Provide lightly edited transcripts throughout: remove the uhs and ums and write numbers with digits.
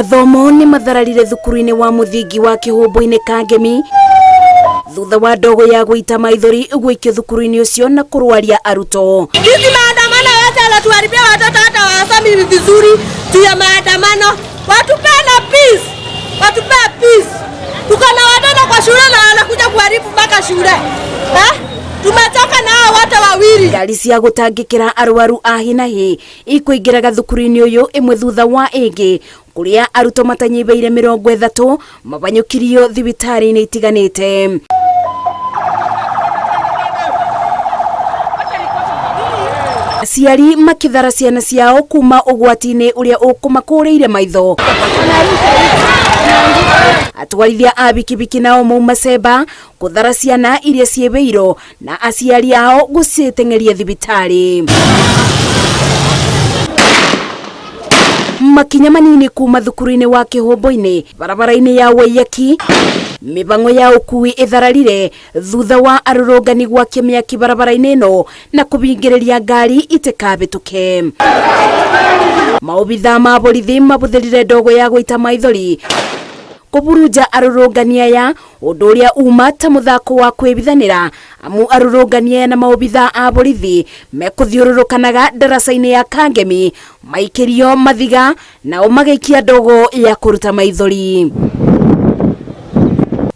Mathomo nĩ mathararire thukuru-inĩ wa mũthingi wa Kĩhũmbũ-inĩ Kangemi thutha wa ndogo ya gũita maithori gũikio thukuru-inĩ ũcio na kũrwaria arutwo. Hizi maandamano yote yanatuharibia watoto, hata wasomi vizuri juu ya maandamano. Watupee na peace, watupee peace. Tuko na watoto kwa shule na wanakuja kuharibu mpaka shule eh? Tumetoka na hao wote wawili. Ngari cia gũtangĩkĩra arwaru a hi na hi ikũingĩraga thukuru-inĩ ũyũ ĩmwe thutha wa ĩngĩ kũrĩa arutwo matanyihĩire 30 mabanyũkirio thibitarĩ-inĩ itiganĩte. Aciari makĩthara ciana ciao kuma ũgwati-inĩ ũrĩa ũkũmakũrĩire maitho. Atwarithia a bikibiki nao mauma cemba kũthara ciana iria ciĩbĩirwo na aciari ao gũciteng'eria thibitarĩ. Makinya manini kuma thukuru-inĩ wa Kĩhũmbũ-inĩ barabara-inĩ ya Waiyaki mĩbango ya ũkui ĩthararire thutha wa arũrũngani gwakia mĩaki barabara-inĩ ĩno na kũbingĩrĩria ngari itikabĩtũke. Maobithaa ma borithi mabũthĩrire ndogo ya gũita maithori kũburunja arũrũngani aya ũndũ ũrĩa uma ta mũthako wa kwĩbithanĩra amu arũrũngani aya na maobithaa a borithi mekũthiũrũrũkanaga ndaraca-inĩ ya Kangemi maikĩrio mathiga nao magĩikia ndogo ya kũruta maithori.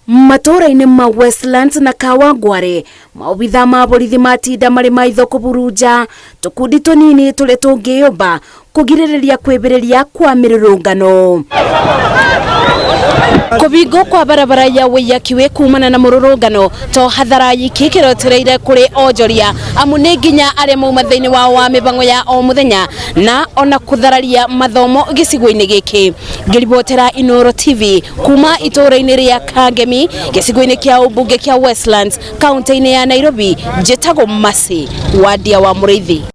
Matũũra-inĩ ma Westlands na Kawangware maobithaa ma borithi matinda marĩ maitho kũburunja tũkundi tũnini tũrĩa tũngĩyũmba kũgirĩrĩria kwĩbĩrĩria kwa mĩrũrũngano. Kũbingwo kwa barabara ya Waiyaki Way kumana na mũrũrũngano to hathara yiki kĩrotereire kũrĩ onjoria amu nĩ nginya arĩa mauma thĩinĩ wao wa mĩbango ya o mũthenya na ona kũthararia mathomo gĩcigo-inĩ gĩkĩ. Ngĩribotera Inooro TV kuma itũũra-inĩ rĩa Kangemi gĩcigo-inĩ kĩa ũmbunge kĩa Westlands kaunti-inĩ ya Nairobi, njĩtagwo Mercy Wandia wa Mũrĩithi.